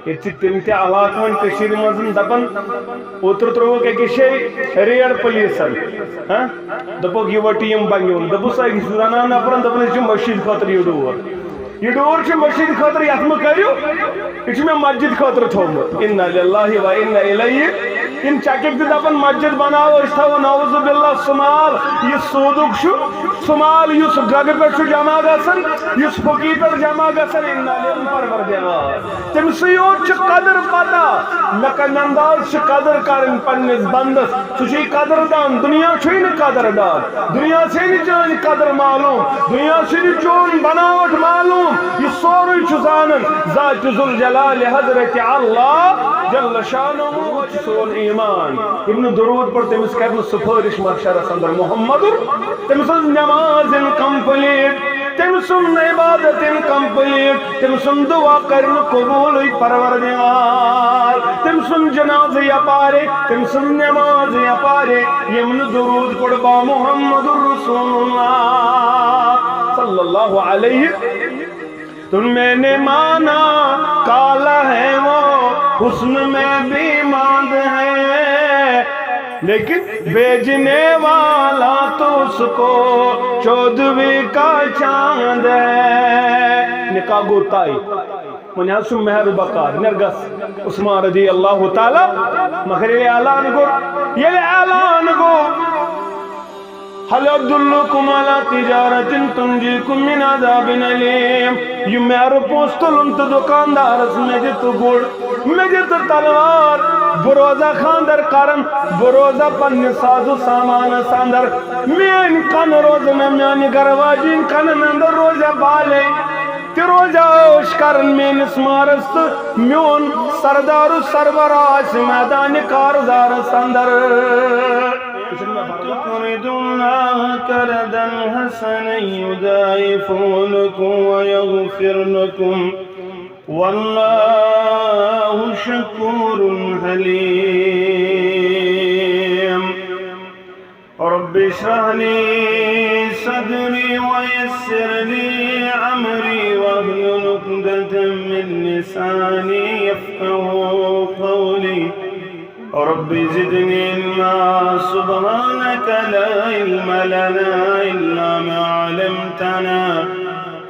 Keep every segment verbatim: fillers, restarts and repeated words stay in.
ییٚتہِ چھِ تِم تہِ علاقہٕ وۄنۍ کٔشیٖرِ منٛز دَپان، اوترٕ ترٛووُکھ أکِس جایہِ ریڈ پُلیٖسَن، ہاں؟ دوٚپُکھ، "یہِ وَٹہِ یِم بَنیوٗن۔" دوٚپُس أکِس زَنان نفرَن، دوٚپُن، "یہِ چھُ مٔشیٖد خٲطرٕ یہِ ڈور۔ یہِ ڈور چھُ مٔشیٖد خٲطرٕ، یَتھ مہٕ کٔرِو، یہِ چھُ مےٚ مسجد خٲطرٕ تھوٚومُت۔" اِنَّا لِلّٰہِ وَ اِنَّا اِلَیہِ۔ یِم چَکٕکۍ تہِ دَپان، "مسجد بَناوو، أسۍ تھاوو نعوذ باللہ سُہ مال، یہِ سوٗدُک چھُ۔" سُہ مال یُس ڈرگہٕ پٮ۪ٹھ چھُ جمع گژھان، یُس فقیٖر پٮ۪ٹھ جمع گژھان، اِنَّا لِلّٰہِ پَروَردِگار۔ تٔمۍ سٕے یوت چھِ قدر پتہ، مےٚ کَمہِ انداز چھِ قدر کَرٕنۍ پنٛنِس بندَس۔ سُہ چھُے قدر دان، دُنیا چھُے نہٕ قدر دان۔ دُنیا چھے نہٕ چٲنۍ قدر معلوٗم، دُنیا چھُے نہٕ چون بناوٹ معلوٗم۔ یہِ سورُے چھُ زانان ذاتِ ذوالجلال حضرت اللہ جل شانہ۔ چھُ سون ایمان۔ ییٚلہِ نہٕ درود پٔرۍ، تٔمِس کرِ نہٕ سفٲرِش محشرس اندر محمد۔ تٔمۍ سٕنٛز نماز اِن complete، تٔمۍ سُنٛد عبادت اِن complete، تٔمۍ سُنٛد دعا کرِ نہٕ قبوٗلٕے پروردگار۔ تٔمۍ سُنٛد جنازٕ یپارے، تٔمۍ سٕنٛز نماز یپارے، یِم نہٕ درود پٔرۍ با محمد رسول اللہ صلی اللہ علیہ۔ تو میں نے مانا کالا ہے وہ، حسن میں بھی ماند ہے، لیکن بیچنے والا تو اس کو چودھویں کا چاند ہے۔ نکاح گوٚو طے۔ وۄنۍ حظ چھُ مہر بکار، نیر گژھ۔ عثمان رضی اللہ تعالیٰ، مگر ییٚلہِ اعلان گوٚو، ییٚلہِ اعلان گوٚو، هل أدلكم على تجارة تنجيكم من عذاب أليم؟ یہِ مہرٕ پونٛسہٕ تُلُن تہٕ دُکاندارس، مےٚ دِ تہٕ گُر، مےٚ دِ تہٕ تلوار، بہٕ روزا خانٛدر کران، بہٕ روزا پننہِ ساز و سامانس اندر، میٲنۍ کن روزن نہٕ، میانہِ گرٕ واجِنۍ کنن اندر روزا بالے، تہِ روزا عٲش کران میٲنِس مارس، تہٕ میون سردار و سربراہ آسہِ میدانِ کارزارس اندر۔ تقرضوا الله قرضا حسنا يضاعفه لكم ويغفر لكم، والله شكور حليم. رب اشرح لي صدري ويسر لي أمري واحلل عقدة من لساني يفقهوا قولي. رب زدني علما، سبحانك لا علم لنا إلا ما علمتنا،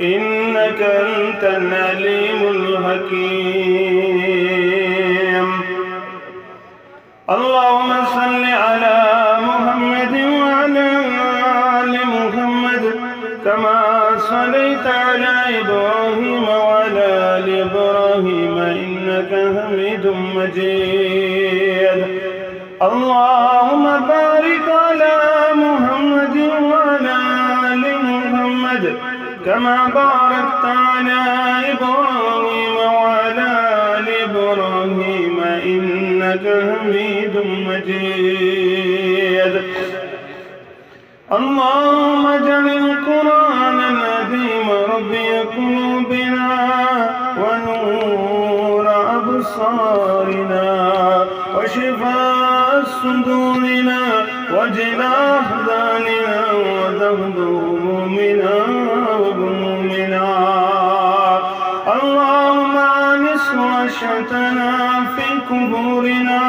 إنك أنت العليم الحكيم. اللهم صل على محمد وعلى آل محمد كما صليت على إبراهيم وعلى آل إبراهيم إنك حميد مجيد. اللهم بارك على محمد وعلى آل محمد كما باركت على إبراهيم وعلى آل إبراهيم إنك حميد مجيد. اللهم اجعل القرآن العظيم ربيع قلوبنا ونور أبصارنا وشفاء صدورنا وجلاء أحزاننا وذهب همومنا وغمومنا. اللهم آنس وحشتنا في قبورنا.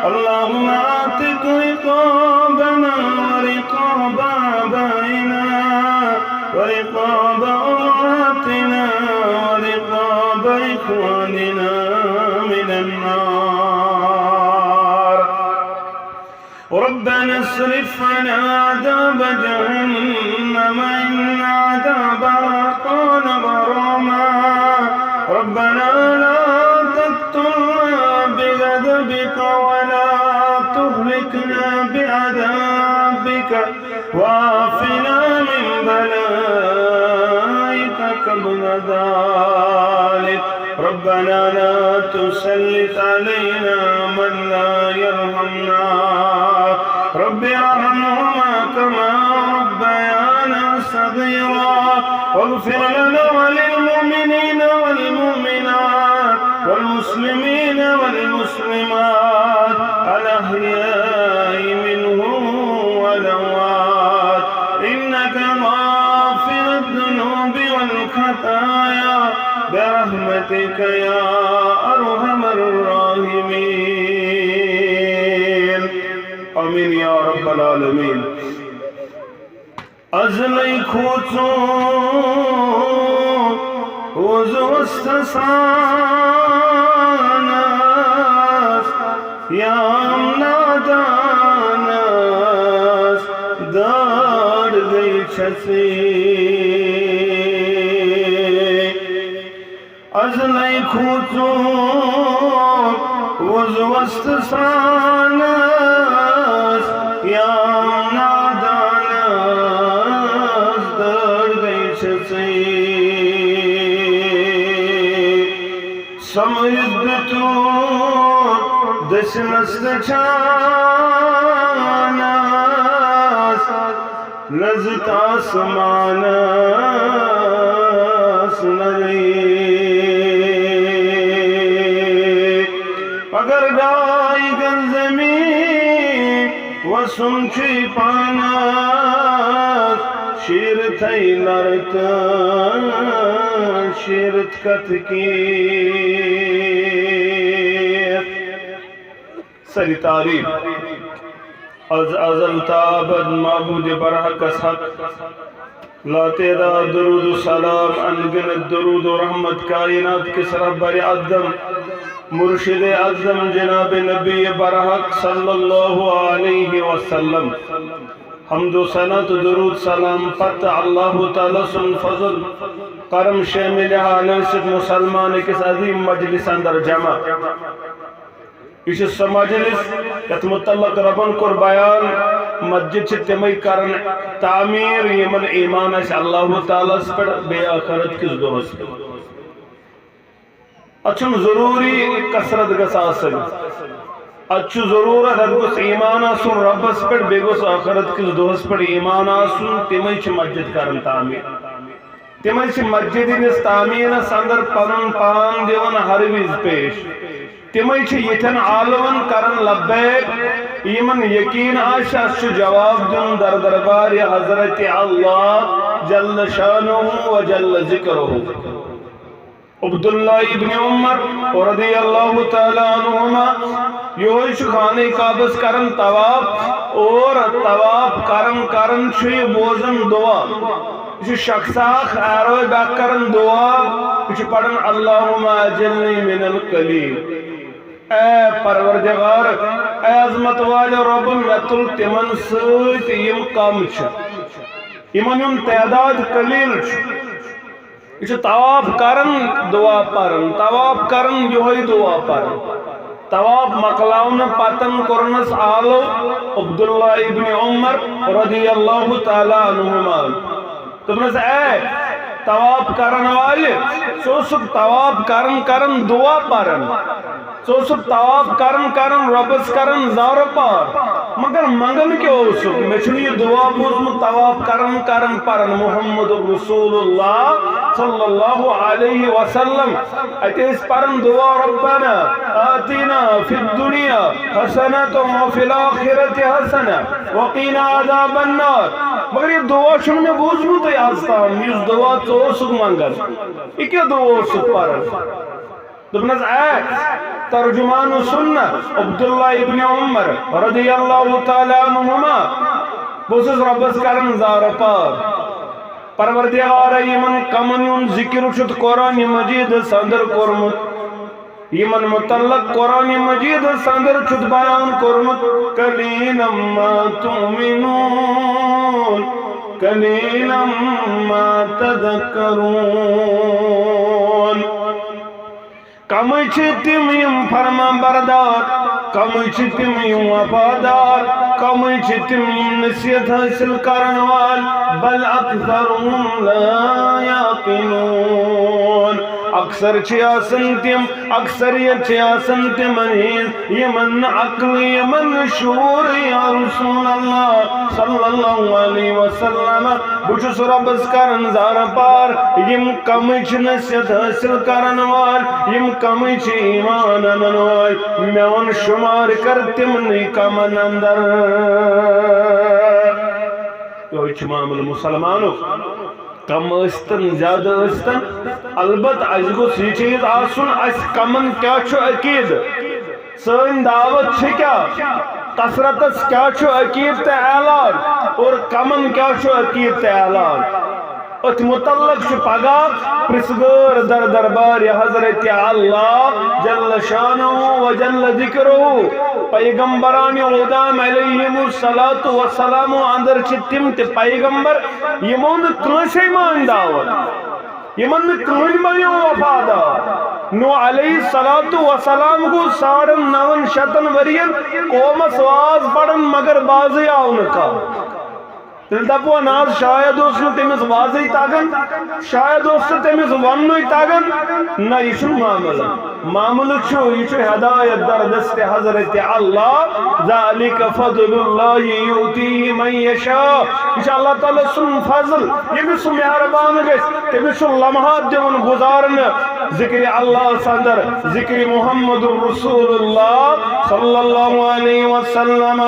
اللهم أعتق رقابنا ورقاب آبائنا ورقاب أمهاتنا ورقاب إخواننا من النار. ربنا اصرف عنا عذاب جهنم إن عذابها كان غراما. ربنا لا تقتلنا بغضبك ولا تهلكنا بعذابك وعافنا من بلائك قبل ذلك. ربنا لا تسلط علينا من لا يرحمنا. رب ارحمهما كما ربيانا صغيرا. واغفر لنا وللمؤمنين والمؤمنات والمسلمين والمسلمات الأحياء منهم والأموات إنك غافر الذنوب والخطايا برحمتك يا العالمین۔ ازلے کھوژُن وُزوس تہٕ سانس، یام نادانس دٲر گٔے چھژٕے۔ ازلے کھوژُن وُزوس تہٕ سانس، یام نادانس دٲر گٔے چھژٕے۔ سمرِتھ دیُتُن دٔچھنس تہٕ چھانس، لذت آسمانس نرے۔ اگر ڈاے گز زمین وسُن چھُے پانس، شیٖرتھے نر تہٕ شیٖرتھ کتھ کینٛہہ۔ ساری تعریف از ازل تا ابد معبود برحقس حق، لا تعداد درود و سلام، ان گنت درود و رحمت کائنات کس رہبر اعظم، مرشد اعظم جناب نبی برحق صلی اللہ علیہ وسلم۔ حمد و ثنا تو درود سلام پتہ اللہ تعالی سن فضل کرم شامل حال ٲسِتھ مسلمان أکِس عظیم مجلس اندر جمع۔ یہِ چھُ سُہ مجلس یتھ متعلق ربن کوٚر بیان، مسجد چھِ تِمے کران تعمیٖر یِمن ایمان آسہِ اللہ تعالیٰ ہس پٮ۪ٹھ بیٚیہِ آخرت کِس دۄہس پٮ۪ٹھ۔ اتھ چھُنہٕ ضروٗری کثرت گژھِ آسٕنۍ، اتھ چھُ ضروٗرت، اتھ گوٚژھ ایمان آسُن ربس پٮ۪ٹھ، بیٚیہِ گوٚژھ آخرت کِس دۄہس پٮ۪ٹھ ایمان آسُن، تِمے چھِ مسجد کران تعمیٖر۔ تِمے چھِ مسجد ہٕنٛدِس تعمیٖرس اندر پنُن پان دِوان ہر وِزِ پیش۔ تِمے چھِ یِتھٮ۪ن عالمن کران لبیک، یِمن یقین آسہِ، اسہِ چھُ جواب دیُن در دربارِ حضرت اللہ جل شانہ و جل ذکرہ۔ عبداللہ ابن عمر رضی اللہ تعالیٰ عنہما، یہوے چھُ خانہ کعبس کران طواف، اور طواف کران کران چھُ یہِ بوزان دعا۔ یہِ چھُ شخص اکھ آروے بیاکھ کران دعا، یہِ چھُ پران، اللہم اجرنی من القلیل۔ اے پروردگار، اے عظمت والے رب، مےٚ تُل تِمن سۭتۍ یِم کم چھِ، یِمن ہُنٛد تعداد قلیل چھُ۔ یہِ چھُ طواف کران، دعا پران، طواف کران، یہوے دعا پران۔ طواف مۄکلاونہٕ پتن کوٚرنس آلو عبداللہ ابن عمر رضی اللہ تعالیٰ عنہما۔ دوٚپنس، اے طواف کرن والہِ، ژٕ اوسُکھ طواف کران کران دعا پران۔ ژٕ اوسُکھ طواف کران کران رۄبس کران زارٕ پار، مگر منگان کیٛاہ اوسُکھ؟ مےٚ چھُنہٕ یہِ دعا بوٗزمُت طواف کران کران پران، محمد رسول اللہ صلی اللہ علیہ وسلم۔ اَتہِ ٲسۍ پران دعا، ربنا آتنا فی الدنیا حسنۃ وفی الآخرۃ حسنۃ وقنا عذاب النار۔ مگر یہِ دعا چھُنہٕ مےٚ بوٗزمُتٕے آز تام، یُس دعا ژٕ اوسُکھ منگان۔ یہِ کیٛاہ دعا اوسُکھ پران؟ دوٚپنس، اے ترجمان السنہ عبداللہ ابن عمر رضی اللہ تعالیٰ عنہما، بہٕ اوسُس رۄبس کران زارٕ پار، پروردگارا، یِمن کمن ہُنٛد ذکر چھُتھ قرآن مجیدس اندر کوٚرمُت، یِمن متعلق قرآن مجیدس اندر چھُتھ بیان کوٚرمُت، قلیلا ما تؤمنون، قلیلا ما تذکرون۔ کمٕے چھِ تِم یِم فرما بردار، کمٕے چھِ تِم یِم وفادار، کمٕے چھِ تِم یِم نصیحت حٲصِل کرن وٲلۍ، بل اکثرهم لا یعقلون۔ اکثر چھِ آسان تِم، اکثریت چھِ آسان تِمن ہِنٛز، یِمن نہٕ عقل، یِمن نہٕ شعوٗر، یا رسول اللہ صلی اللہ علیہ وسلم۔ بہٕ چھُس رۄبس کران زارٕ پار، یِم کمٕے چھِ نصیحت حٲصِل کرن وٲلۍ، یِم کمٕے چھِ ایمان انن وٲلۍ، مےٚ ووٚن شُمار کر تِمنٕے کمن اندر۔ یہوے چھُ معاملہٕ مُسلمانُک، کم ٲسۍتن زیادٕ ٲسۍتن، البتہ اسہِ گوٚژھ یہِ چیٖز آسُن، اسہِ کمن کیٛاہ چھُ عقیدٕ۔ سٲنۍ دعوت چھِ کیٛاہ؟ کثرتس کیا چھُ عقیٖد تہٕ اعلان اور کمن کیا چھُ عقیٖد تہٕ اعلان۔ أتھۍ متعلق چھُ پگاہ پرژھگار در دربار حضرت اللہ جل شانہ و جل ذکرہ۔ پیغمبران اعظم علیہم الصلوۃ والسلام اندر چھِ تِم تہِ پیغمبر یِمو نہٕ کٲنٛسے مٲنۍ دعوت، یِمن نہٕ کٕہٕنۍ بنیو وفادار۔ نوح علیہ الصلوۃ والسلام گوٚو ساڑن نون شتن ؤرین قومس واز پران، مگر بازٕے آو نہٕ کانٛہہ۔ تیٚلہِ دپو نہ حظ، شاید اوس نہٕ تٔمِس وازٕے تگان، شاید اوس نہٕ تٔمِس وننُے تگان۔ نہ، یہِ چھُنہٕ معاملہٕ۔ معاملہٕ چھُ، یہِ چھُ ہدایت در دست حضرت اللہ۔ ذالک فضل اللہ یؤتیہ من یشاء۔ یہِ چھُ اللہ تعالیٰ سُنٛد فضل، ییٚمِس سُہ مہربان گژھِ، تٔمِس چھُ لمحات دِوان گُزارنہٕ ذکرِ اللہ اندر، ذکرِ محمد رسول اللہ صلی اللہ علیہ وسلم۔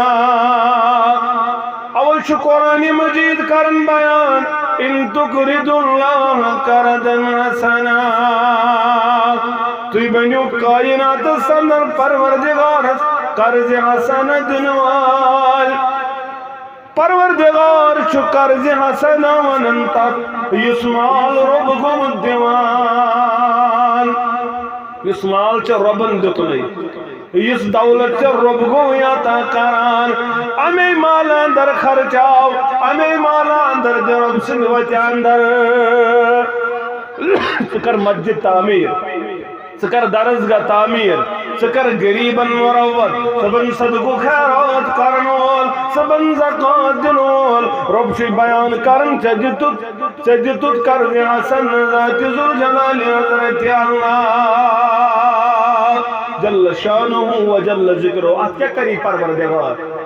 اوے چھُ قرآن مجید کران بیان، ان تقرضوا اللہ قرضا حسنا۔ تُہۍ بٔنِو کائناتس اندر پروردگارس قرض حسن دِنہٕ وٲلۍ۔ پروردگار چھُ قرض حسن ونان تتھ، یُس مال رۄب گوٚمُت دِوان، یُس مال ژےٚ رۄبن دیُتنُے، یُس دولت ژےٚ رۄب گوٚوُے عطا کران، امے مالہٕ اندر خرچاو، امے مالہٕ اندر دِ رۄب سٕنٛدِ وتہِ اندر۔ ژٕ کر مسجد تعمیٖر، ژٕ کر درسگاہ تعمیٖر، ژٕ کر غریبن مروت، ژٕ بن صدقہٕ خیرات کرن وول، ژٕ بن زکوٰۃ دِنہٕ وول۔ رۄب چھُے بیان کران، ژےٚ دیُتُتھ، ژےٚ دیُتُتھ قرض حسن ذات ذوالجلال حضرت اللہ جل شانہ و جل ذکرہ۔ اتھ کیٛاہ کری پروردگار؟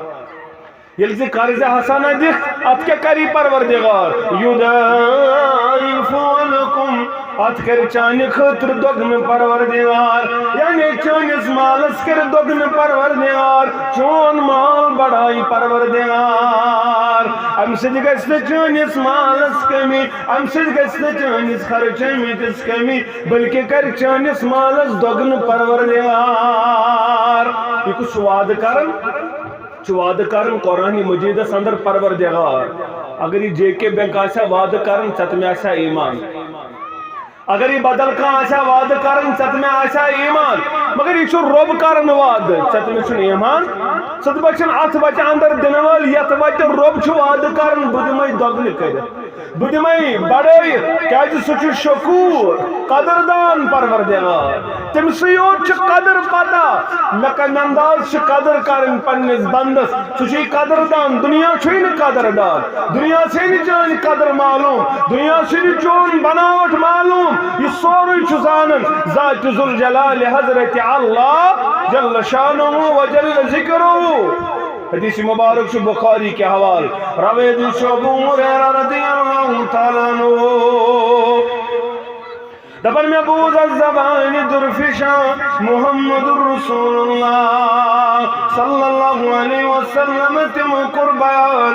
ییٚلہِ ژٕ قرض حسنہ دِکھ، اتھ کیٛاہ کری پروردگار؟ یضاعف لکم، اتھ کرِ چانہِ خٲطرٕ دۄگنہٕ پروردگار، یعنی چٲنِس مالس کرِ دۄگنہٕ پروردگار، چون مال بڑھایہِ پروردگار۔ امہِ سۭتۍ گژھِ نہٕ چٲنِس مالس کمی، امہِ سۭتۍ گژھِ نہٕ چٲنِس خرچہٕ مٕتِس کمی، بلکہِ کرِ چٲنِس مالس دۄگنہٕ پروردگار۔ یہِ کُس چھُ وعدٕ کران؟ چھُ وعدٕ کران قرآن مجیدس اندر پروردگار۔ اگر یہِ جے کے بینک آسہِ ہا وعدٕ کران، ژےٚ تہٕ مےٚ آسہِ ہا ایمان۔ اگر یہِ بدل کانٛہہ آسہِ ہا وعدٕ کران، ژےٚ تہٕ مےٚ آسہِ ہا ایمان۔ مگر یہِ چھُ رۄب کران وعدٕ، ژےٚ تہٕ مےٚ چھُنہٕ ایمان۔ ژٕ تہٕ بہٕ چھِنہٕ اتھ وتہِ اندر دِنہٕ وٲلۍ، یتھ وتہِ رۄب چھُ وعدٕ کران، بہٕ دِمے دۄگنہٕ کٔرِتھ۔ بہٕ دِمے بڑٲیِتھ، کیازِ سُہ چھُ شکور، قدردان پروردگار۔ تٔمۍ سٕے یوت چھِ قدر پتہ۔ مےٚ کمہِ انداز چھِ قدر کرٕنۍ پننِس بندس؟ سُہ چھُے قدردان، دُنیا چھُے نہٕ قدردان۔ دُنیا چھے نہٕ چٲنۍ قدر معلوم، دُنیا چھُے نہٕ چون بناوٹ معلوم۔ یہِ سورُے چھُ زانان ذات ذوالجلال حضرت اللہ جل شانہ و جل ذکرہ۔ حدیث مبارک چھُ بخاری کے حوالہٕ، روایت چھُ ابو ہریرہ رضی اللہ تعالیٰ عنہ۔ دپان مےٚ بوٗز از زبانہِ درفشاں محمد رسول اللہ صلی اللہ علیہ وسلم، تِمو کوٚر بیان،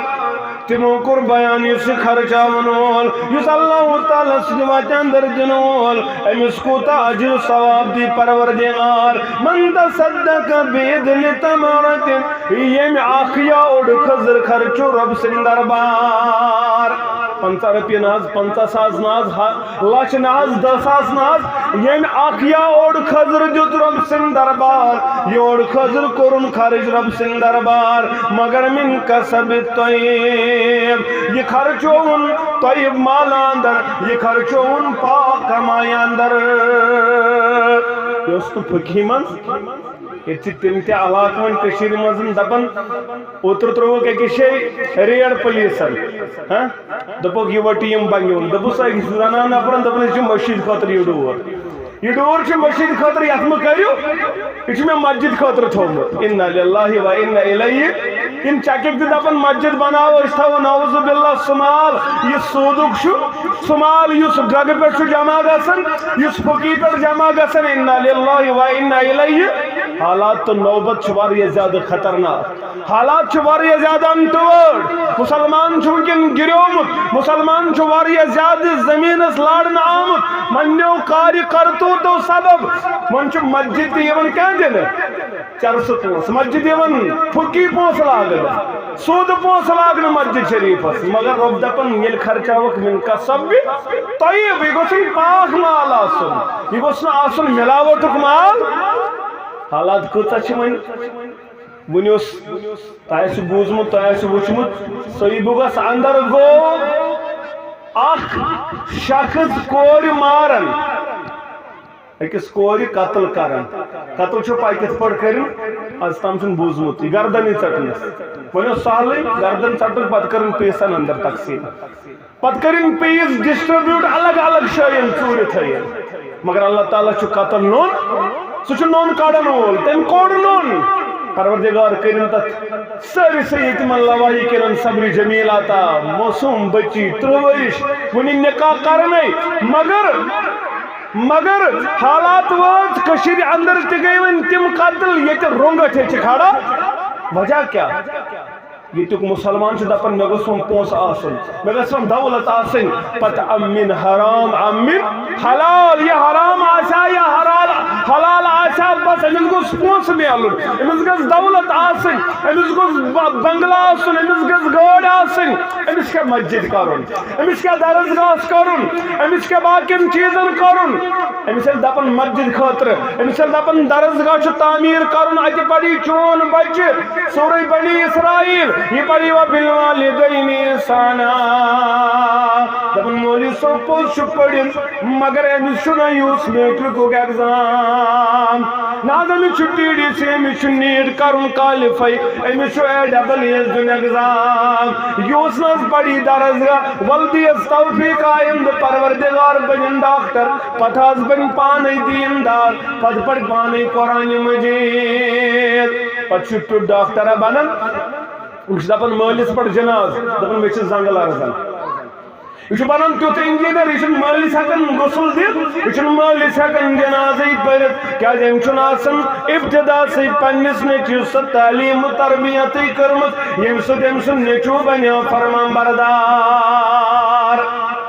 تِمو کوٚر بیان، یُس یہِ خرچاون وول، یُس اللہ تعالیٰ سٕنٛدِ وتہِ اندر دِنہٕ وول، أمِس کوٗتاہ اجر ثواب دی پروردگار۔ من تصدق بعدل تمرة، ییٚمۍ اکھ یا اوٚڑ کھٔزٕر خرچو رۄب سٕنٛدِ دربار۔ پنٛژاہ رۄپیہِ نہ حظ، پنٛژاہ ساس نہ حظ، ہا، لچھ نہ حظ، دہ ساس نہ حظ، ییٚمۍ اکھ یا اوٚڑ کھٔزٕر دیُت رۄب سٕنٛدِ دربار، یہِ اوٚڑ کھٔزٕر کوٚرُن خرٕچ رۄب سٕنٛدِ دربار، مگر من کسب طیب، یہِ خرچووُن طیب مال اندر، یہِ خرچووُن پاک کمایہِ اندر۔ یہِ اوس نہٕ فقی منٛز۔ ییٚتہِ چھِ تِم تہِ علاقہٕ وۄنۍ کٔشیٖرِ منٛز دَپان، اوترٕ ترٛووُکھ أکِس جایہِ ریڈ پُلیٖسَن، ہاں؟ دوٚپُکھ، "یہِ وَٹہِ یِم بنٛگیُن۔" دوٚپُس أکِس زَنان نفرَن، دوٚپُن، "یہِ چھُ مٔشیٖد خٲطرٕ یہِ ڈور۔ یہِ ڈور چھُ مٔشیٖد خٲطرٕ، یَتھ مہٕ کٔرِو، یہِ چھُ مےٚ مسجد خٲطرٕ تھوٚومُت۔" اِنَّا لِلَّٰهِ وَ اِنَّا اِلَیْهِ۔ یِم چَکٕکۍ تہِ دَپان، "مسجد بناوو، أسۍ تھاوو نعوذ باللہ سُہ مال، یہِ سوٗدُک چھُ۔" سُہ مال یُس ڈرگہٕ پٮ۪ٹھ چھُ جمع گژھان، یُس فقی پٮ۪ٹھ جمع گژھان، انا للہ و انا الیہ۔ حالات تہٕ نوبت چھِ واریاہ زیادٕ خطرناک، حالات چھِ واریاہ زیادٕ انٹٲرڈ۔ مسلمان چھُ وٕنکٮ۪ن گِریومُت، مسلمان چھُ واریاہ زیادٕ زٔمیٖنَس لارنہٕ آمُت، پننیو کارِ کرتوٗتو سبب۔ وۄنۍ چھُ مسجد تہِ یِوان کیٛاہ دِنہٕ؟ چرسہٕ پونٛسہٕ، مسجد یِوان پھُکی پونٛسہٕ لاگنہٕ، سوٗدٕ پونٛسہٕ لاگنہٕ مسجد شریفس، مگر رۄب دپان، ییٚلہِ خرچاوکھ من کسب طیب، یہِ گوٚژھُے پاک مال آسُن، یہِ گوٚژھ نہٕ آسُن ملاوٹُک مال۔ حالات کۭژاہ چھِ وۄنۍ؟ وۄنۍ اوس، تۄہہِ آسہِ بوٗزمُت، تۄہہِ آسہِ وُچھمُت، سویبُگس اندر گوٚو اکھ شخص کورِ ماران، أکِس کورِ قتل کران۔ قتل چھُ پَے کِتھ پٲٹھۍ کٔرِن؟ از تام چھُنہٕ بوٗزمُت یہِ گردنٕے ژٹنَس۔ وۄنۍ اوس سہلٕے، گردن ژٹُن، پتہٕ کٔرٕن پیٖسن اندر تقسیٖم۔ پتہٕ کٔرٕن پیٖس distribute الگ الگ جایَن، ژوٗرِ تھٲیِن۔ مگر اللہ تعالیٰ چھُ قتل نوٚن، سُہ چھُ نوٚن کڑن وول، تٔمۍ کوٚڑ نوٚن۔ پروردگار کٔرِن تتھ سٲرسٕے ییٚتہِ یِمن لوایہِ کٔرِن صبر جمیل عطا، معصوم بچی، ترٕٛہ ؤرِش، وُنہِ نکاح کرنے، مگر، مگر حالات وٲژ کٔشیٖرِ اندر تہِ گٔے وۄنۍ تِم قتل ییٚتہِ رۄنٛگٹھ چھِ کھڑا۔ وجہ کیٛاہ؟ ییٚتیُک مُسلمان چھُ دَپان، مےٚ گوٚژھ وۄنۍ پونٛسہٕ آسُن، مےٚ گژھِ وۄنۍ دولت آسٕنۍ، پتہٕ اَمہِ مِن حرام، اَمہِ مِن حلال، یہِ حرام آسہِ ہا یا حلال، حلال آسہِ ہا، بس أمِس گوٚژھ پونٛسہٕ میلُن، أمِس گٔژھ دولت آسٕنۍ، أمِس گوٚژھ ب-، بنگلہٕ آسُن، أمِس گٔژھ گٲڑۍ آسٕنۍ، أمِس کیٛاہ مسجد کَرُن؟ أمِس کیٛاہ درسگاہس کرُن؟ أمِس کیٛاہ باقین چیٖزن کرُن؟ أمِس ییٚلہِ دپان مسجد خٲطرٕ، أمِس ییٚلہِ دپان درسگاہ چھُ تعمیٖر کرُن، اتہِ پری چون بچہِ سورہ بنی اسرائیل، یہِ پری وبالوالدین احسانا۔ دپان مولوی صٲب پوٚز چھُ پٔرِتھ، مگر أمِس چھُنہٕ یوٗس میٹرکُک ایگزام۔ نہ حظ، أمِس چھُ ٹی ڈی سی، أمِس چھُ نیٹ کرُن کالِفاے، أمِس چھُ اے ڈبل ایس دیُن ایگزام۔ یوٗس نہ حظ پری درسگاہ، ولدی یس توفیق آیِندٕ پروردگار بنِن ڈاکٹر، پتہٕ حظ بنہِ پانے دیٖندار، پتہٕ پرِ پانے قرآن مجید، پتہٕ چھُ ٹیوٚٹھ ڈاکٹرا بنان۔ أمِس چھِ دپان مٲلِس پٮ۪ٹھ جناز، دپان مےٚ چھِ زنٛگہٕ لرزان۔ یہِ چھُ بنان تیُتھ انجینئر، یہِ چھُنہٕ مٲلِس ہٮ۪کان غسل دِتھ، یہِ چھُنہٕ مٲلِس ہٮ۪کان جنازٕے پٔرِتھ، کیازِ أمۍ چھُنہٕ آسان ابتدا سٕے پننِس نیٚچوِس سۄ تعلیٖم و تربیتٕے کٔرمٕژ، ییٚمہِ سۭتۍ أمۍ سُنٛد نیٚچوٗ بنیو فرمان بردار۔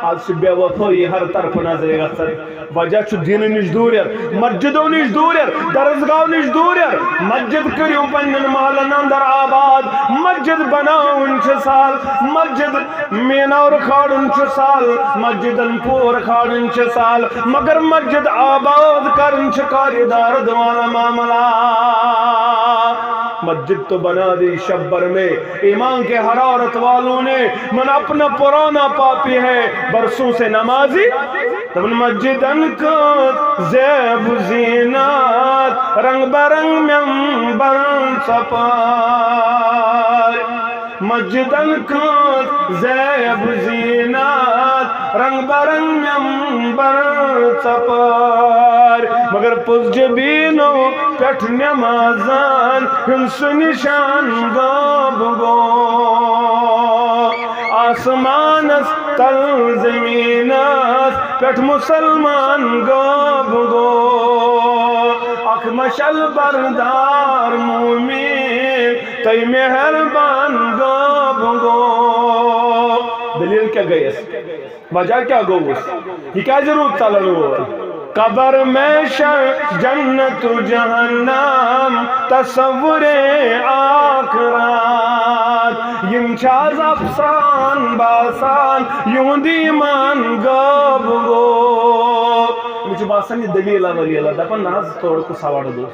آز چھِ بے وفٲیی ہر طرفہٕ نظرِ گژھان۔ وجہ چھُ دینہٕ نِش دوٗریر، مسجدو نِش دوٗریر، درسگاہو نِش دوٗریر۔ مسجد کٔرِو پننٮ۪ن محلن اندر آباد۔ مسجد بناوُن چھُ سہل، مسجد مینار کھالُن چھُ سہل، مسجدن پور کھالُن چھُ سہل، مگر مسجد آباد کرُن چھُ کاریدار دُعا معاملہ۔ مسجد تو بنا دی شب بھر میں، ایمان کے حرارت والوں نے، من اپنا پرانا پاپی ہے، برسوں سے نمازی۔ دپان مسجدن کٔر زیب زینت، رنگ برنگ ممبر ژۄپٲرۍ۔ مسجدن کٔر زیب زینت، رنگ برنگ ممبر ژۄپٲرۍ۔ مگر پوٚز جبینو پٮ۪ٹھ نمازن ہُنٛد سُہ نشان غٲب گوٚو۔ آسمانس تل زمینس پٮ۪ٹھ مسلمان غٲب گوٚو۔ اکھ مشعل بردار مومن تۄہہِ مہربان غٲب گوٚو۔ دلیل کیٛاہ گٔیس؟ وجہ کیٛاہ گوٚوُس؟ یہِ کیٛازِ روٗد ژلن وول؟ قبر، محشر، جنت و جہنم، تصور آخرت۔ یِم چھِ آز افسان باسان، یِہُنٛد ایمان غٲب گوٚو۔ مےٚ چھُ باسان، یہِ دٔلیٖلہ ؤلیٖلہ، دَپان، نہ حظ، تورٕ کُس سوال گوٚو؟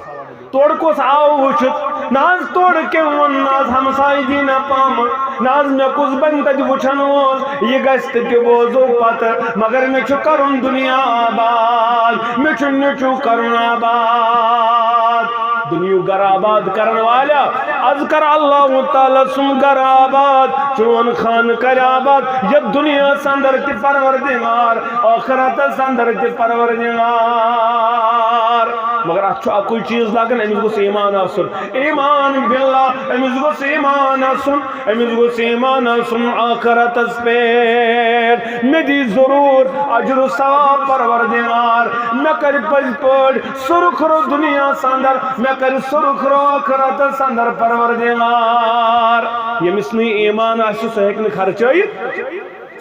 تورٕ کُس آو وٕچھِتھ؟ نہ حظ تورٕ کیٚنٛہہ ووٚن، نہ حظ ہمسایہِ دی نہ پامہٕ، نہ حظ مےٚ کُس بنہِ تَتہِ وٕچھن وول۔ یہِ گژھِ تہٕ تہِ بوزو پتہٕ، مگر مےٚ چھُ کرُن دُنیا آباد، مےٚ چھُ نیٚچوٗ کرُن آباد۔ دُنیُک گرٕ آباد کرن والیا، از کر اللہ تعالیٰ سُنٛد گرٕ آباد، چون خانہٕ کرِ آباد، یتھ دُنیاہس اندر تہِ پروردگار، ٲخرتس اندر تہِ پروردگار۔ مگر اتھ چھُ اکُے چیٖز لگان، أمِس گوٚژھ ایمان آسُن۔ ایمان باللہ، أمِس گوٚژھ ایمان آسُن، أمِس گوٚژھ ایمان آسُن ٲخرتس پٮ۪ٹھ۔ مےٚ دی ضروٗر اجر و ثواب پروردگار۔ مےٚ کرِ پٔزۍ پٲٹھۍ سُرخرو دُنیاہس اندر، مےٚ کرِ سُرخرو ٲخرتس اندر پروردگار۔ ییٚمِس نہٕ ایمان آسہِ، سُہ ہیٚکہِ نہٕ خرچٲیِتھ۔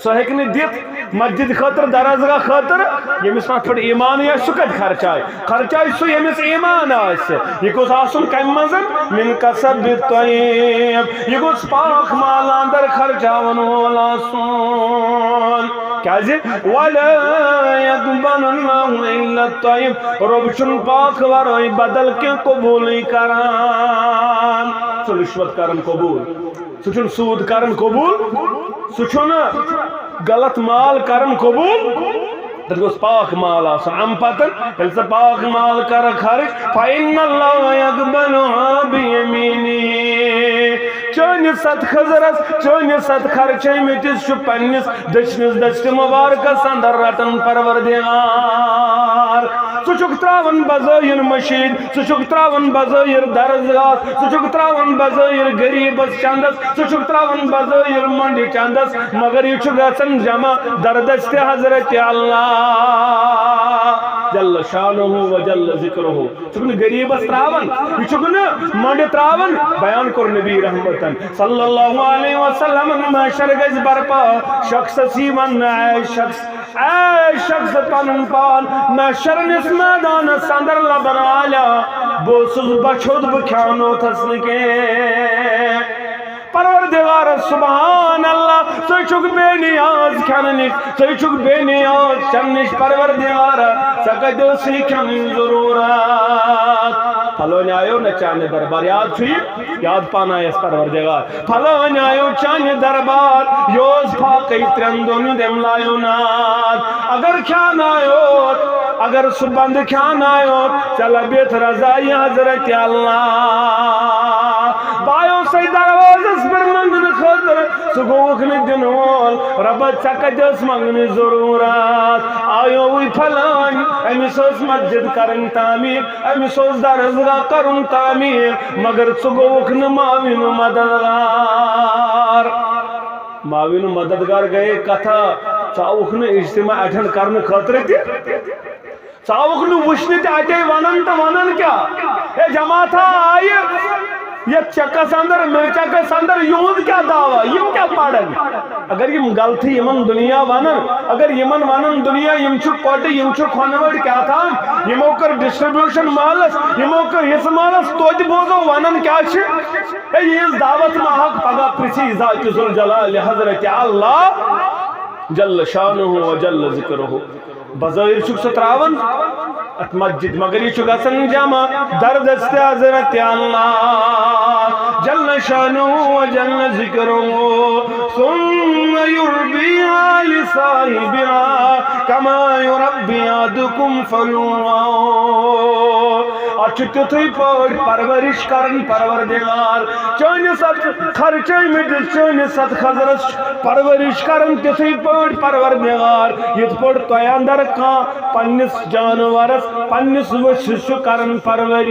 سُہ ہیٚکہِ نہٕ دِتھ مسجد خٲطرٕ، درسگاہ خٲطرٕ، ییٚمِس نہٕ اَتھ پٮ۪ٹھ ایٖمانٕے آسہِ، سُہ کَتہِ خرچایہِ؟ خرچایہِ سُہ، ییٚمِس ایٖمان آسہِ۔ یہِ گوٚژھ آسُن کَمہِ منٛز؟ من کسب طیب۔ یہِ گوٚژھ پاک مال اندر خرچاوَن وول آسُن۔ کیٛازِ؟ ولا یقبل اللہ الا الطیب۔ رۄب چھُنہٕ پاک ورٲے بدل کینٛہہ قبوٗلٕے کران۔ سُہ رِشوت کران قبوٗل۔ سُہ چھُنہٕ سوٗد کران قبوٗل، سُہ چھُنہٕ غلط مال کران قبوٗل۔ تَتھ گوٚژھ پاک مال آسُن۔ اَمہِ پتہٕ ییٚلہِ ژٕ پاک مال کرکھ خرٕچ، فإن اللہ یقبلها بیمینہ۔ چٲنِس اَتھ خٔزٕرَس، چٲنِس اَتھ خرچٲومٕتِس چھُ پننِس دٔچھنِس دٔستی مبارکس اندر رٹان پروردگار۔ ژٕ چھُکھ تراوان بظٲہر مسجد، ژٕ چھُکھ تراوان بظٲہر درسگاہ، ژٕ چھُکھ تراوان بظٲہر غریبس چندس، ژٕ چھُکھ تراوان بظٲہر مۄنڈِ چندس، مگر یہِ چھُ گژھان جمع دردست حضرت اللہ جل شانہ و جل ذکرہ۔ ژٕ چھُکھ نہٕ غریبس تراوان، یہِ چھُکھ نہٕ مۄنڈِ تراوان۔ بیان کوٚر نبی رحمتن صلی اللہ علیہ وسلم، محشر گژھِ برپا، شخصس یی وننہٕ، اے شخص، اے شخص، پنُن پان محشرنِس میدانس اندر لبن والیا، بہٕ اوسُس بچھوت، بہٕ کھیانوتھس نہٕ کینٛہہ۔ پروردگار سبحان اللہ، ژٕ چھُکھ بے نیاز کھٮ۪نہٕ نِش، ژٕ چھُکھ بے نیاز چٮ۪نہٕ نِش۔ پروردگار، ژےٚ کتہِ ٲسٕے کھٮ۪نٕچ ضروٗرت؟ پھلٲنۍ آیو نہ چانہِ دربار، یاد چھُ یہِ؟ یاد پانہٕ آیس پروردگار۔ پھلٲنۍ آیو چانہِ دربار، یہِ اوس فاقے ترٛٮ۪ن دۄہن ہُنٛد، أمۍ لایو ناد۔ اگر کھیانایوت، اگر سُہ بندٕ کھیانایوت، ژےٚ لبیت رضا یہِ حضرت اللہ۔ بایو سٕے دروازس پٮ۪ٹھ منگنہٕ خٲطرٕ، سُہ گوٚوُکھ نہٕ دِنہٕ وول۔ رۄبہ، ژےٚ کتہِ ٲس منگنٕچ ضروٗرت؟ آیوٕے پھلٲنۍ، أمِس ٲس مسجد کرٕنۍ تعمیٖر، أمِس اوس درسگاہ کرُن تعمیٖر، مگر ژٕ گوٚوُکھ نہٕ معاون و مددگار۔ معاون و مددگار گٔیے کتھا، ژٕ آوُکھ نہٕ اجتماع attend کرنہٕ خٲطرٕ تہِ۔ ژٕ آوُکھ نہٕ وٕچھنہِ تہِ اَتے وَنان تہٕ وَنان کیٛاہ؟ ہے جماعتھا آیہِ یَتھ چَکَس اَندَر، مِرچَکَس اَندَر یِہُنٛد کیٛاہ دعویٰ؟ یِم کیٛاہ پَرَن؟ اگر یِم غلطی یِمَن دُنیا وَنَن، اگر یِمَن وَنَن دُنیا یِم چھِ کۄٹہٕ، یِم چھِ کھۄنہٕ وٲڑۍ کیٛاہ تام، یِمو کٔر distribution مالَس، یِمو کٔر حِصہٕ مالَس، توتہِ بوزو وَنَن کیٛاہ چھِ؟ ہے یِہٕنٛز دعوت ما حق پگاہ پرٛژھِ ذاتِ ذوالجلال حضرت اللہ جل شانہ و جل ذکرہ۔ بظٲہِر چھُکھ ژٕ ترٛاوان اَتھ مسجد، مگر یہِ چھُ گژھان جمع دردست حضرت اللہ جل شانہ و جل ذکرہ۔ ثم يربيها لصاحبها كما يربي أحدكم فلوه۔ اَتھ چھُ تیُتھُے پٲٹھۍ پرورش کران پروردگار، چٲنِس اَتھ خرچٲومٕتِس، چٲنِس اَتھ خٔزٕرَس پرورش کران تِتھٕے پٲٹھۍ پروردگار، یِتھ پٲٹھۍ تۄہہِ اندر کانٛہہ پننِس جانورس، پننِس ؤژھِس چھُ کران پرورش۔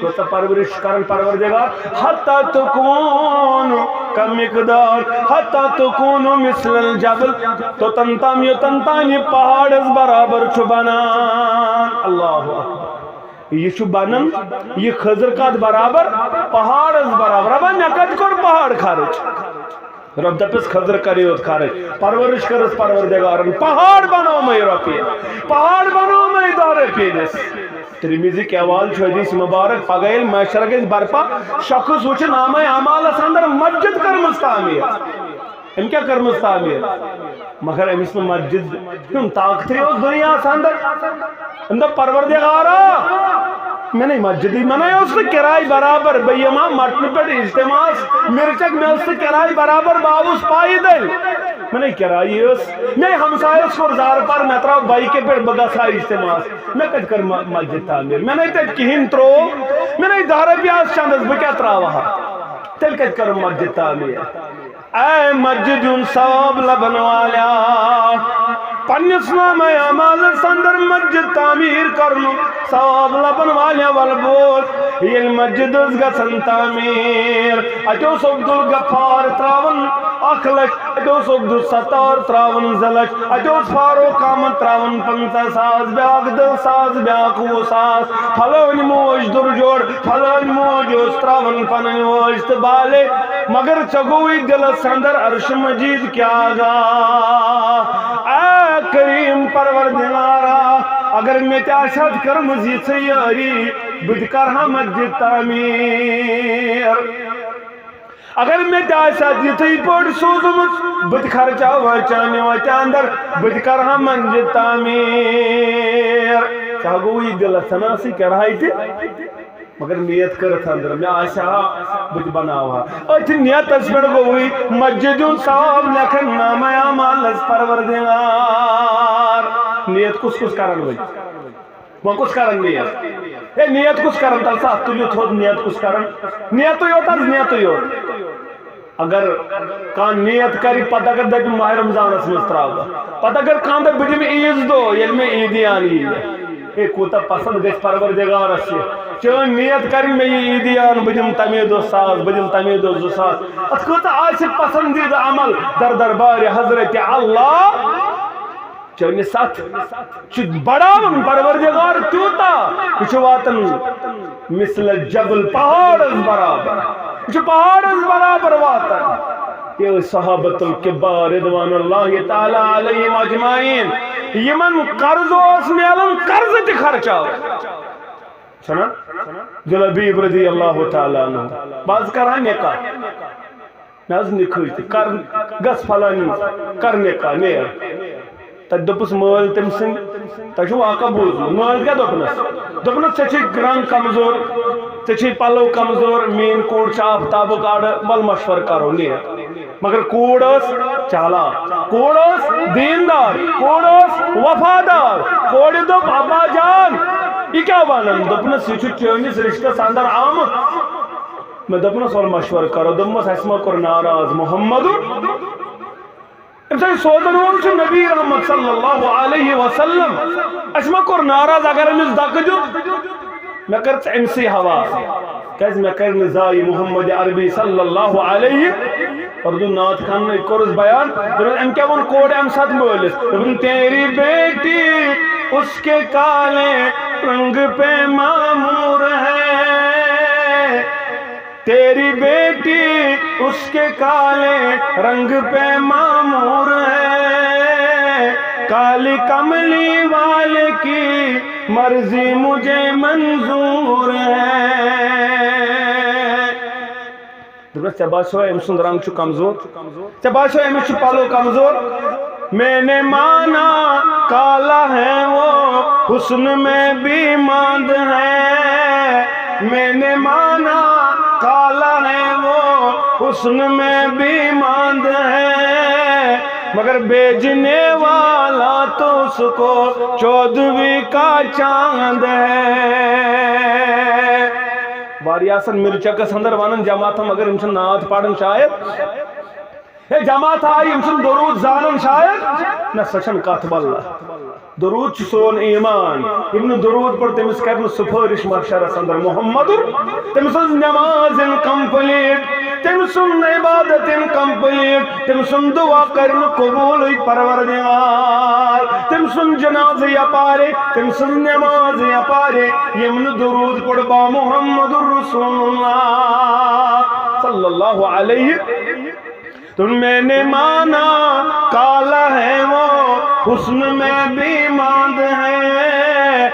کۭژاہ پرورش چھُ کران پروردگار؟ حتی تکون کمقدار، حتی تکون مثل الجبل، توٚتن تام یوٚتن تام یہِ پہاڑس برابر چھُ بنان۔ اللہ اکبر۔ یہِ چھُ بنان، یہِ خٔزٕر کتھ برابر؟ پہاڑس برابر۔ رۄبا، مےٚ کتہِ کوٚر پہاڑ خرٕچ؟ رۄب دپس، خٔزٕر کرے یوت خرٕچ، پرورش کٔرٕس پروردگارن، پہاڑ بنومے رۄپیہِ، پہاڑ بنومے دہ رۄپیہِ دِس۔ ترمذی کہِ حوالہٕ چھُ حدیث مبارک، پگاہ ییٚلہِ محشر گژھِ برپا، شخص وٕچھِ نامہ اعمالس اندر مسجد کٔرمٕژ تعمیٖر۔ أمۍ کیٛاہ کٔرمٕژ تعمیٖر؟ مگر أمِس نہٕ مسجد ہُنٛد طاقتٕے اوس دُنیاہَس اندر۔ أمۍ دوٚپ، پروردگارا، مےٚ نے مسجدٕے، مےٚ نے اوس نہٕ کِراے برابر، بہٕ یِمہٕ ہا مٹنہٕ پٮ۪ٹھ اجتماعس، مِرچَک، مےٚ ٲس نہٕ کِراے برابر، بہٕ آوُس پایدٔلۍ۔ مےٚ نے کِرایی ٲس، مےٚ ہمسایَس کوٚر زارٕ پار، مےٚ ترٛاو بایکہِ پٮ۪ٹھ، بہٕ گژھٕ ہا اجتماعس۔ مےٚ کَتہِ کٔر م-، مسجد تعمیٖر؟ مےٚ نے تَتہِ کِہیٖنۍ ترٛوو، مےٚ نے دَہ رۄپیہِ آسہٕ چندَس، بہٕ کیٛاہ ترٛاوٕ ہا؟ تیٚلہِ کَتہِ کٔرٕم مسجد تعمیٖر؟ اے مسجد ہُنٛد ثواب لبن والیا، پننِس نامہ اعمالس اندر مسجد تعمیر کرنُک ثواب لبن والٮ۪ن ول بوز۔ ییٚلہِ مسجد ٲس گژھان تعمیر، اتہِ اوس عبدالغفار تراوان اکھ لچھ، اتہِ اوس عبدالستار تراوان زٕ لچھ، اتہِ اوس فاروق احمد تراوان پنژاہ ساس، بیاکھ دہ ساس، بیاکھ وُہ ساس۔ پھلٲنۍ موج درجوڑ، پھلٲنۍ موج اوس تراوان پنٕنۍ وٲج تہٕ بالے، مگر ژےٚ گوٚوُے دِلس اندر عرش مجید کیٛاہ گاہ؟ اے کریم پروردگارا، اگر مےٚ تہِ آسہِ ہا کٔرمٕژ یِژھٕے یٲری، بہٕ تہِ کرٕ ہا مسجد تعمیٖر۔ اگر مےٚ تہِ آسہِ ہا یِتھٕے پٲٹھۍ سوٗزمُت، بہٕ تہِ خرچاوٕ ہا چانہِ وتہِ اندر، بہٕ تہِ کرٕ ہا مسجد تعمیٖر۔ ژےٚ گوٚوُے دِلس، ژےٚ نہ ٲسٕے کِرایہِ تہِ۔ مگر نیت کٔرٕتھ أنٛدرٕ، مےٚ آسہِ ہا، بہٕ تہِ بناوٕ ہا۔ أتھۍ نیتس پٮ۪ٹھ گوٚوُے مسجد ہُنٛد ثواب لیکھن نامہ اعمالس پروردگار۔ نیت کُس کُس کران وۄنۍ؟ وۄنۍ کُس کران نیت؟ ہے، نیت کُس کران؟ تل سا، اتھ تُلِو تھوٚد، نیت کُس کران؟ نیتٕے یوت حظ، نیتٕے یوت۔ اگر کانٛہہ نیت کرِ، پتہٕ اگر دپہِ ماہِ رمضانس منٛز ترٛاوٕ بہٕ، پتہٕ اگر کانٛہہ دپہِ بہٕ دِمہٕ عیٖذ دۄہ ییٚلہِ مےٚ عیٖدیان یِیہِ، ہے، کوٗتاہ پسند گژھِ پروردگارس یہِ۔ چٲنۍ نیت کرِ مےٚ یہِ عیٖدیان، بہٕ دِمہٕ تمے دۄہ ساس، بہٕ دِمہٕ تمے دۄہ زٕ ساس۔ اتھ کۭژاہ آسہِ پسندیدٕ عمل در دربارِ حضرت اللہ۔ چٲنِس اتھ چھُ بڑاوان پروردگار تیوٗتاہ، یہِ چھُ واتان مثل جبل، پہاڑس برابر۔ یہِ چھُ پہاڑس برابر واتان۔ یہِ ٲسۍ صحابۃ الکبار رضوان اللہ تعالیٰ علیہم اجمعین، یِمن قرض اوس میلان، قرض تہِ خرچاو۔ چھُنا؟ جلبیب رضی اللہ تعالیٰ عنہ، بہٕ حظ کرٕ ہا نکاح۔ مےٚ حظ نِکھٕج تہِ کر، گژھ فلٲنۍ، کر نکاح، نیر۔ تَتہِ دوٚپُس مٲلۍ تٔمۍ سٕنٛدۍ، تۄہہِ چھُو واقعہ بوٗزمُت، مٲلۍ کیٛاہ دوٚپنَس؟ دوٚپنَس، "ژےٚ چھُے رنٛگ کمزور، ژےٚ چھُے پَلو کمزور، میٛٲنۍ کوٗر چھِ آفتابُک اَڑٕ، وَلہٕ مَشوَرٕ کَرو، نیر۔" مگر کوٗر ٲس چالاک، کوٗر ٲس دیٖندار، کوٗر ٲس وفادار۔ کورِ دوٚپ، "ابا جان، یہِ کیٛاہ وَنان؟" دوٚپنَس، "یہِ چھُ چٲنِس رِشتَس اَندَر آمُت۔" مےٚ دوٚپنَس، "وَلہٕ مَشوَرٕ کَرو۔" دوٚپمَس، "اَسہِ ما کوٚر ناراض محمدُن؟ أمۍ سۭتۍ سوزَن وول چھُ نبی رحمت صلی اللہ علیہ وسلم۔ اَسہِ ما کوٚر ناراض اگر أمِس دَکہٕ دیُت؟" مےٚ کٔر ژٕ أمۍ سٕے حوالہٕ، کیٛازِ مےٚ کَرِ نہٕ ضایع محمد عربی صلی اللہ علیہ۔ اردو نعت خانن کوٚرُس بیان، دوٚپُن، أمۍ کیٛاہ ووٚن کورِ اَمہِ ساتہٕ مٲلِس؟ دوٚپُن، "تیری بیٹی اس کے کالے رنگ پہ معمور ہے۔" تیری بیٹی اس کے کالے رنگ پہ معمور ہے، کالی کملی والے کی مرضی مجھے منظور ہے۔ دوٚپنَس، "ژےٚ باسیو أمۍ سُنٛد رنٛگ چھُ کمزور؟" ژےٚ باسیو أمِس چھُ پلو کمزور؟ میں نے مانا کالا ہے وہ حسن میں بھی ماند ہے۔ میں نے مانا کالا ہے وہ حسن میں بھی ماند ہے۔ مگر بیچنے والا تو اس کو چودھویں کا چاند ہے۔ واریاہ آسن مرچکس اندر ونان جماعتن، مگر یِم چھِ نعت پران شاید۔ ہے جماعت آیہِ، یِم چھِنہٕ درود زانان شاید۔ نہ، سۄ چھَنہٕ کتھ، واللہ۔ درود چھُ سون ایمان۔ یِم نہٕ درود پٔر، تٔمِس کرِ نہٕ سفٲرِش محشرس اندر محمد۔ تٔمۍ سٕنٛز نماز incomplete، تٔمۍ سُنٛد عبادت incomplete، تٔمۍ سُنٛد دعا کرِ نہٕ قبوٗلٕے پروردگار۔ تٔمۍ سُنٛد جنازٕ یپارے، تٔمۍ سٕنٛز نماز یپارے، یِم نہٕ درود پٔر با محمد رسول اللہ صلی اللہ علیہ۔ تو میں نے مانا کالا ہے وہ حسن میں بھی ماند ہے،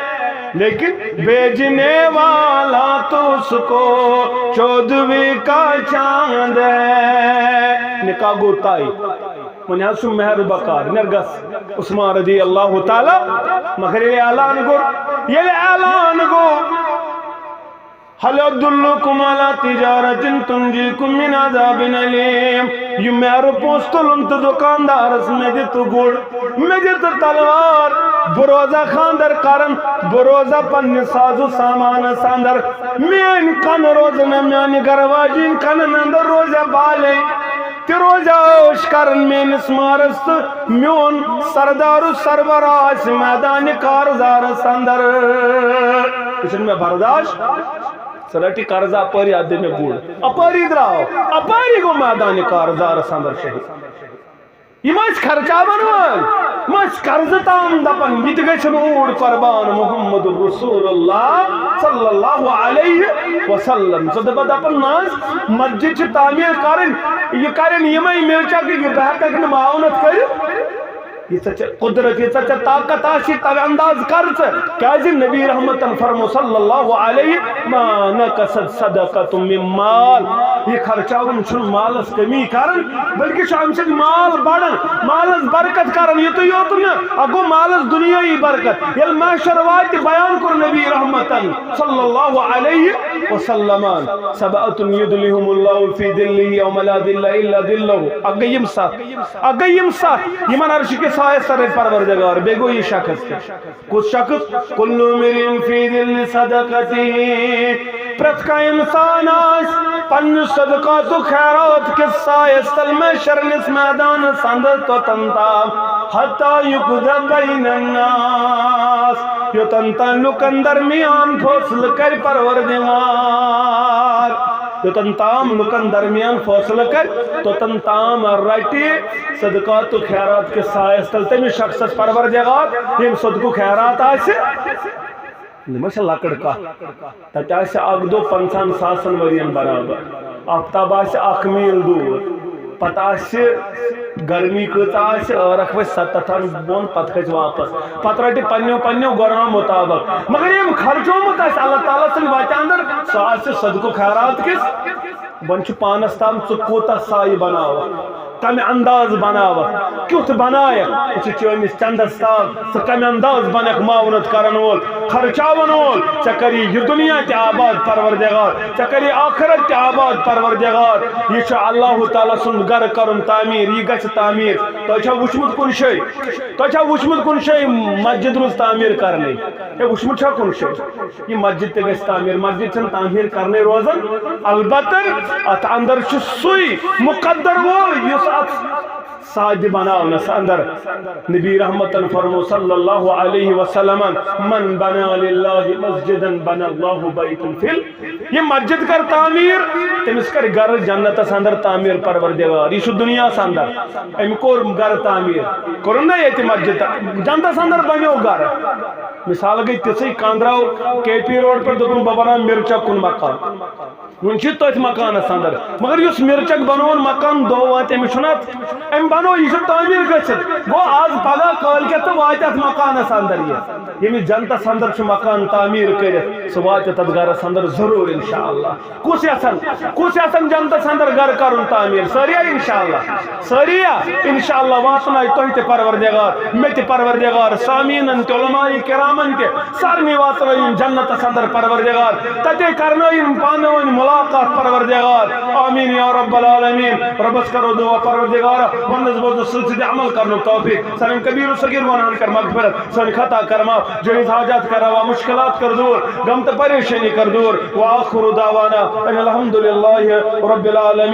لیکن بیچنے والا تو اس کو چودھویں کا چاند ہے۔ نکاح گوٚو طے۔ وۄنۍ حظ چھُ مہر بکار، نیر گژھ۔ عثمان رضی اللہ تعالیٰ، مگر ییٚلہِ اعلان گوٚو، ییٚلہِ اعلان گوٚو، هل أدلكم على تجارة تنجيكم من عذاب أليم؟ یہِ مہرٕ پونٛسہٕ تُلُن تہٕ دُکاندارس، مےٚ دِ تہٕ گُر، مےٚ دِ تہٕ تلوار، بہٕ روزا خانٛدر کران، بہٕ روزا پننہِ ساز و سامانس اندر، میٲنۍ کن روزن نہٕ، میانہِ گرٕ واجِنۍ کنن اندر روزا بالے۔ تہِ روزِ عٲش کران میٲنِس مارس تہٕ میون سردار و سربراہ آسہِ میدانِ کارزارس اندر۔ یہِ چھُنہٕ مےٚ برداشت۔ ژٕ رٹہِ قرضہٕ اپٲری، اتھ دِ مےٚ گُر۔ اپٲری درٛاو، اپٲری گوٚو میدانِ کارزارس اندر شہید۔ یِم ٲسۍ خرچاون وٲلۍ، یِم ٲسۍ قرضہٕ تام دپان، یہِ تہِ گژھِ نہٕ اوٗرۍ قربان محمد رسول اللہ صلی اللہ علیہ وسلم۔ ژٕ دپان، دپان، نہ حظ، مسجد چھِ تعمیٖر کرٕنۍ، یہِ کرن یِمے مِرچکۍ، یہِ بہٕ ہٮ۪ککھ نہٕ معاونت کٔرِتھ۔ یہِ ژےٚ ژےٚ قدرت، یہِ ژےٚ ژےٚ طاقت آسی، توے انداز کر ژٕ۔ کیازِ نبی رحمتن فرمو صلی اللہ علیہ، ما نقصت صدقۃ من مال، یہِ خرچاوُن چھُنہٕ مالس کمی کران، بلکہِ چھُ امہِ سۭتۍ مال بڑان، مالس برکت کران۔ یُتُے یوت نہٕ، اَتھ گوٚو مالس دُنیٲیی برکت۔ ییٚلہِ محشر واتہِ، بیان کوٚر نبی رحمتن صلی اللہ علیہ وسلمن، سبعۃ یظلہم اللہ فی ظلہ یوم لا ظل الا ظلہ۔ اکھ گٔے یِم ستھ، اکھ گٔے یِم ستھ، یِمن عرشہِ کِس سایس تل رٹہِ پروردگار۔ بیٚیہِ گوٚو یہِ شخص تہِ۔ کُس شخص؟ کل امرئ فی ظل صدقتہ۔ پرٛٮ۪تھ کانٛہہ انسان آسہِ پننہِ صدقات و خیرات کِس سایس تل محشرنِس میدانس اندر توٚتن تام، حتی یقضی بین الناس، یوٚتن تام لُکن درمیان فٲصلہٕ کرِ پروردگار۔ یوٚتن تام لُکن درمیان فٲصلہٕ کرِ، توٚتن تام رٹہِ صدقات و خیرات کِس سایس تل تٔمِس شخصس پروردگار، ییٚمۍ صدقہٕ خیرات آسہِ۔ یہِ ما چھِ لۄکٕٹ کتھ؟ تتہِ آسہِ اکھ دۄہ پنٛژاہن ساسن ؤرین برابر، آفتاب آسہِ اکھ میٖل دوٗر، پتہٕ آسہِ گرمی کۭژاہ آسہِ، ٲرکھ وسہِ ستتھن بۄن، پتہٕ کھسہِ واپس، پتہٕ رٹہِ پننیو پننیو گۄناہو مطابق۔ مگر ییٚمۍ خرچومُت آسہِ اللہ تعالیٰ سٕنٛدِ وتہِ اندر، سُہ آسہِ صدقہٕ خیرات کِس۔ وۄنۍ چھُ پانس تام ژٕ کوٗتاہ سایہِ بناوکھ، کمہِ انداز بناوکھ، کیُتھ بنایکھ۔ یہِ چھُ چٲنِس چندس تام، ژٕ کمہِ انداز بنکھ معاونت کرن وول، خرچاون وول۔ ژےٚ کری یہِ دُنیا تہِ آباد پروردگار، ژےٚ کری آخرت تہِ آباد پروردگار۔ یہِ چھُ اللہ تعالیٰ سُنٛد گرٕ کرُن تعمیٖر، یہِ گژھِ تعمیٖر۔ تۄہہِ چھا وٕچھمُت کُنہِ جایہِ؟ تۄہہِ چھا وٕچھمُت کُنہِ جایہِ مسجد رُز تعمیٖر کرنٕے؟ ہے، وٕچھمُت چھا کُنہِ جایہِ؟ یہِ مسجد تہِ گژھِ تعمیٖر، مسجد چھنہٕ تعمیٖر کرنٕے روزان۔ البتہ اتھ اندر چھُ سُے مقدر وول یُس اتھ سایہِ بناونس اندر۔ نبی رحمتن فرمو صلی اللہ علیہ وسلمن، من بنا للہ مسجدا بنا اللہ بیتا فی ال۔ یہِ مسجد کر تعمیٖر، تٔمِس کر گرٕ جنتس اندر تعمیٖر پروردگار۔ یہِ چھُ دُنیاہس اندر، أمۍ کوٚر گرٕ تعمیٖر، کوٚرُن نا ییٚتہِ مسجد، جنتس اندر بنیو گرٕ۔ مثال گٔے تِژھٕے، کانٛہہ درٛاو کے پی روڈ پٮ۪ٹھ، دوٚپُن، بہٕ بناوٕ مِرچک کُن مکان۔ وُنہِ چھُ تٔتھۍ مکانس اندر، مگر یُس مِرچک بنووُن مکان، دۄہ واتہِ أمِس چھُنہٕ اتھ، أمۍ بنوو، یہِ چھُ تعمیٖر گٔژھِتھ۔ گوٚو، از پگاہ کٲلۍ کٮ۪تھ تہٕ واتہِ اتھ مکانس اندر یہِ۔ ییٚمِس جنتس اندر چھُ مکان تعمیٖر کٔرِتھ، سُہ واتہِ تتھ گرس اندر ضروٗر انشاءاللہ۔ کُس یژھن، کُس یژھن جنتس اندر گرٕ کرُن تعمیٖر؟ سٲری ہا انشاءاللہ، سٲری ہا انشاءاللہ واتنایہِ تۄہہِ تہِ پروردگار، مےٚ تہِ پروردگار، سامعیٖنن تہِ، علماء کرامن تہِ، سارنٕے واتنٲیِن جنتس اندر پروردگار، تتے کرنٲیِن پانہٕ ؤنۍ ملاقات پروردگار۔ آمین یا رب العالمین۔ ربس کرو دعا پروردگارا، وننس بوزنس سۭتۍ سۭتۍ عمل کرنُک توفیق۔ سانٮ۪ن کبیر و صغیر گۄناہن کر مغفرت، سٲنۍ خطا کر معاف، جٲیز حاجات کر روا، مشکلات کر دور، غم تہٕ پریشٲنی کر دور۔ وآخر دعوانا ان الحمد للہ رب العالمین۔